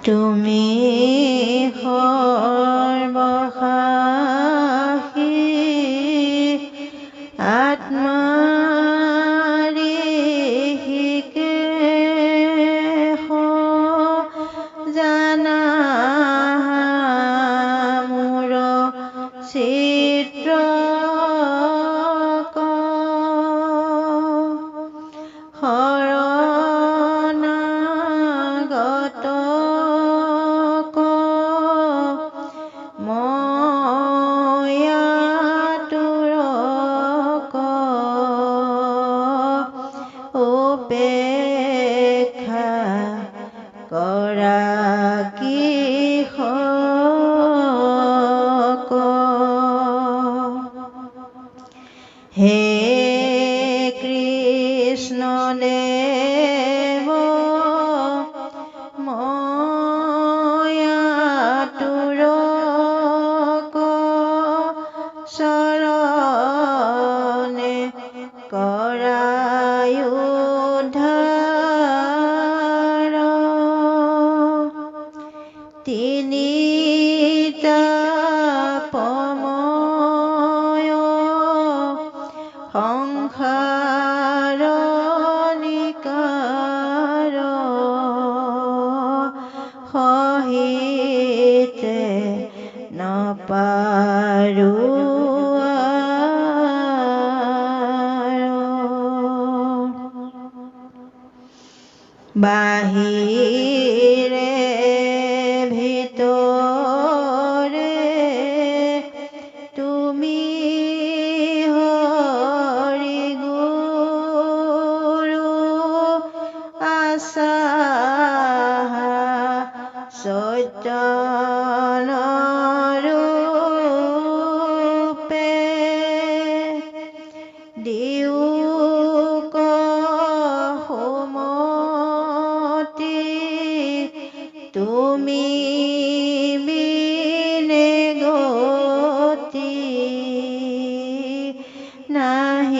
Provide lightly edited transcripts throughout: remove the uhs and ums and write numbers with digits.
তুমি সৰ্বসাক্ষী আত্মা ঋষিকেশ জানা মোৰ চিত্ৰ শৰণাগত ময়া তোৰক উপেক্ষা কৰা কিসক। হে কৃষ্ণ দেৱ ময়া তোৰক চৰণে কৰায়ো উদ্ধাৰ। তিনি তাপময় সংসাৰ নিকাৰ সহিতে নপাৰো। বাহিৰে ভিতৰে তুমি হৰি গুৰু আছা চৈতন্য ৰূপে, দিয়োক সুমতি তুমি বিনে গতি নাহিকে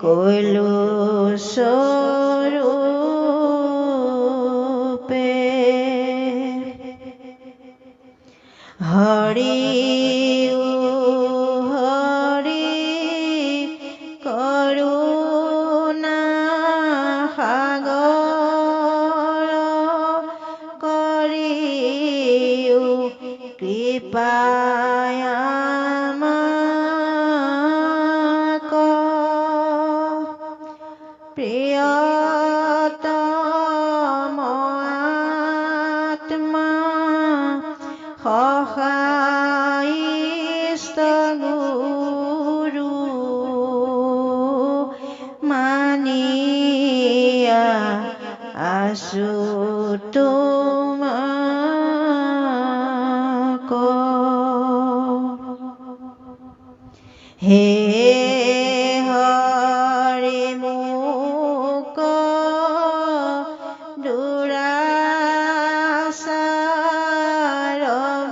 কৈলো স্বৰূপে। হৰি হৰি কৰুণা সাগৰ কৰিও কৃপায় আমাক। প্ৰিয়তম আত্মা সহায়িষ্ট গুৰু মানিয়া আছো তোমাক। হে হৰি মোক দুৰাচাৰ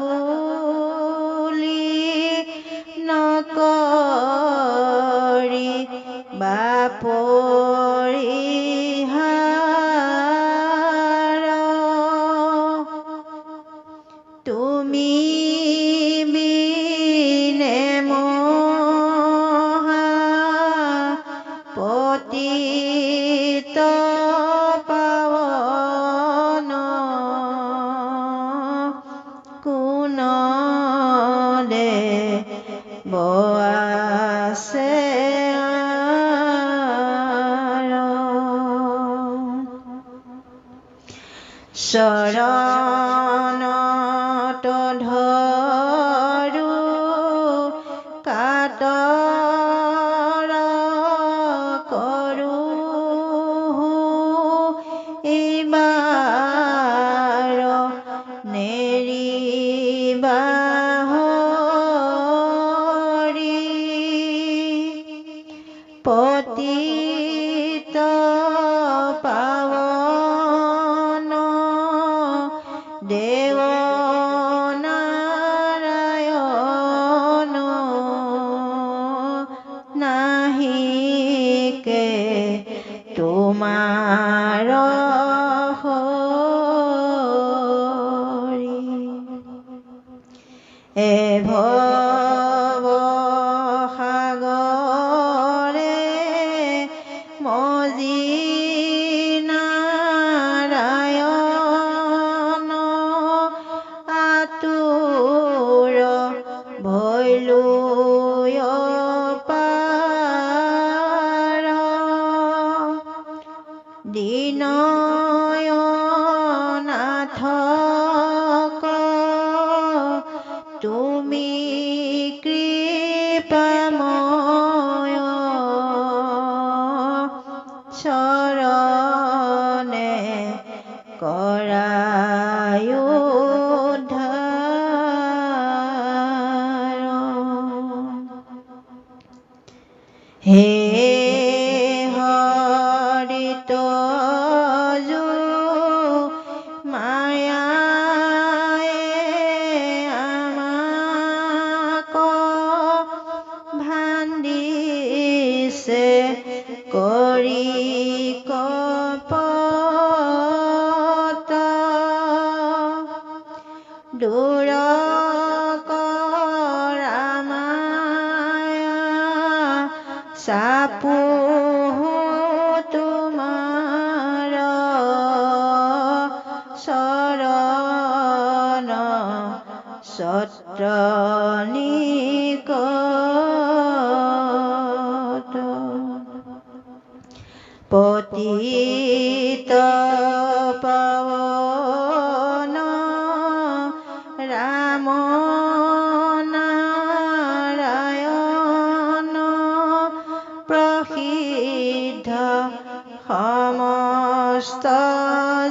বুলি নকৰি পৰিহাৰ, তুমি বিনে মহা পতিত পাৱন কোন দেৱ আছে আৰ। চৰণত ধৰো কাতৰ কৰো এইবাৰ নেৰিবা হৰি। পতিত পাৱন দেৱ এ ভৱ সাগৰে মজি নাৰায়ণ আতুৰ ভৈলো পাৰ। দীনয় নাথক তুমি কৃপাময়, চৰণে কৰায় উদ্ধাৰ। হে হৰিত মায়াই আমাক ভান্দিছে কৰি কপট, দূৰ কৰা মায়া চাপোহো তোমাৰ চৰণ ছত্ৰ নিকট। পতিত পাৱন ৰাম নাৰায়ণ, প্ৰসিদ্ধ সমস্ত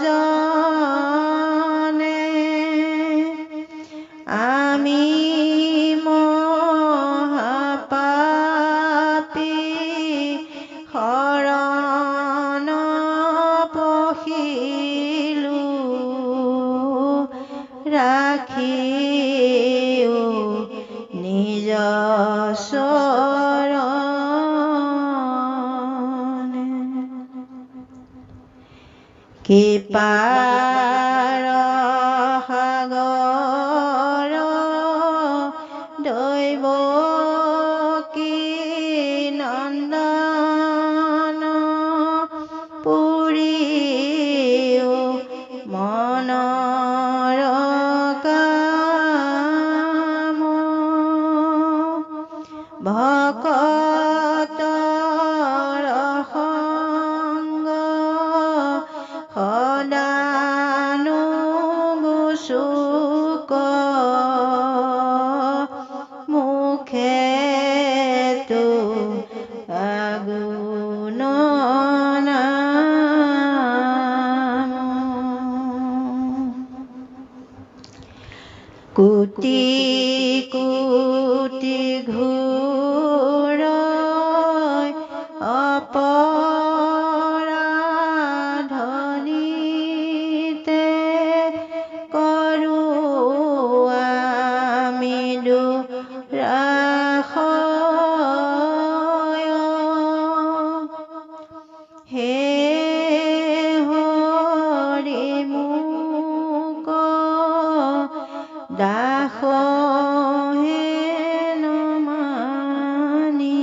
জনে, আমি মহাপাপী শৰণ পশিলো, ৰাখিও নিজ চৰণে। কৃপাৰ সাগৰ দৈৱ কি নন্দন, পুৰিও মনৰ কাম। ভকতৰ সংগ সদানো গুচুক, মুখে তো আগুণ নাম। কোটি কোটি ঘোৰ অপৰাধনীতে কৰো আমি দুৰাশয়। হে হৰি মোক দাস হেন মানি,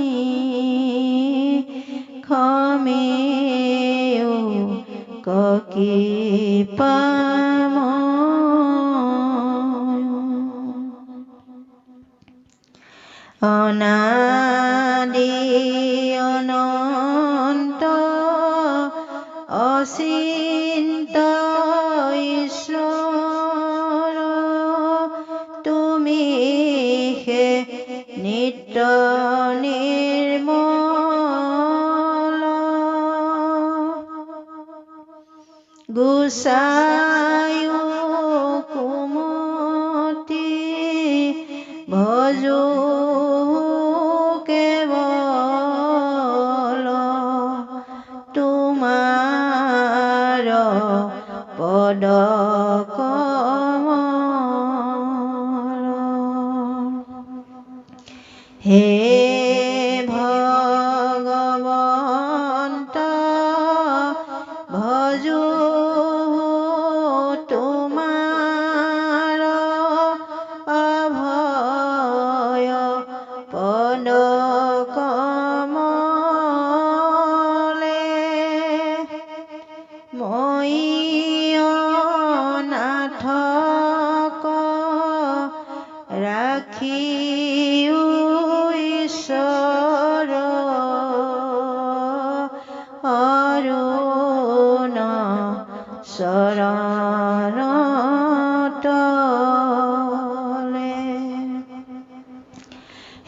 ক্ষমেও কৃপাময়। অনাদি অনন্ত অচিন্ত ঈশ্বৰ, তুমি হে নিত্য নিৰ্মল। গুচায়ো কুমতি ভজো কেৱল তোমাৰ পদ কমল। হে ভগৱন্ত ভজো তোমাৰ অভয় মই অনাথক ৰাখিও ঈশ্বৰ অৰুণ চৰণ তলে।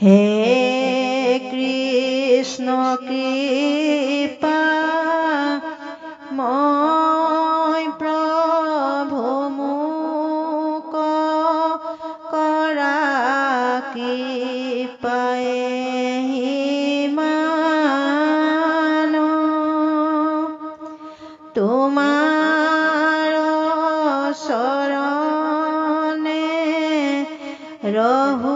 হে কৃষ্ণ কৃপা মই প্ৰভু মোক কৰা কৃপায়ে মান তোমাৰ চৰণে ৰহু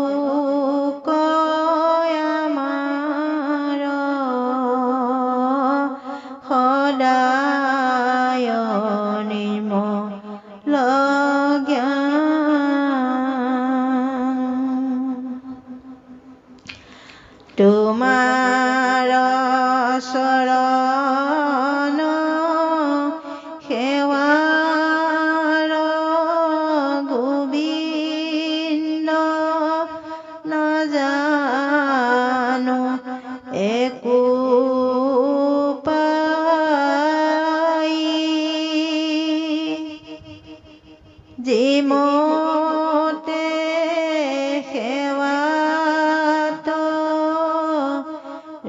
আমাৰ সদায় নিৰ্মল জ্ঞান। তোমাৰ চৰণ সেৱাৰ গোবিন্দ নাজানো একো পাই, যিমতে সেৱাত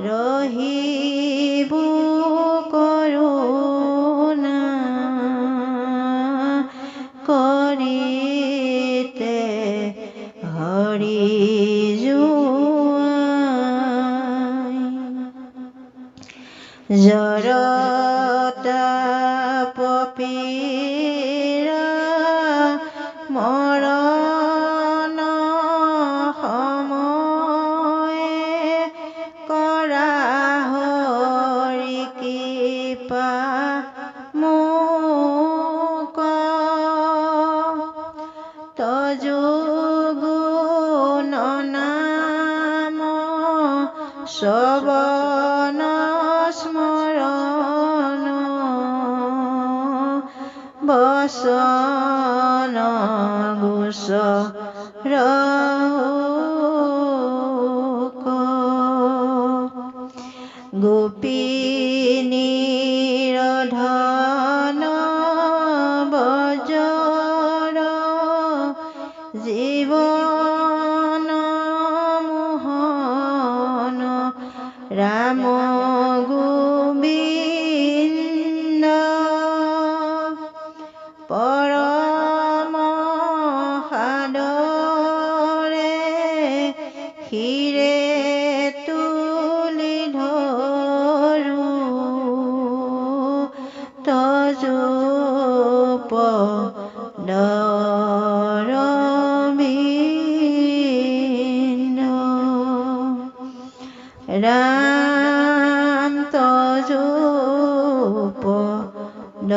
ৰহিবো কৰোণা কৰিতে হৰি জোঁৱাই। জৰতা পপীৰা মৰণ সময়ে কৰা হৰি কৃপা মোক, তযু গুণ নাম শ্ৰৱণ স্মৰণ বচন গোচৰ। গোপিনীৰ ধন বজৰ জীৱন মোহন ৰাম গোবিন্দ পৰম সাদৰে শিৰে তুলি ধৰো তযু পদ অৰবিন্দ। ৰাম তযু পদ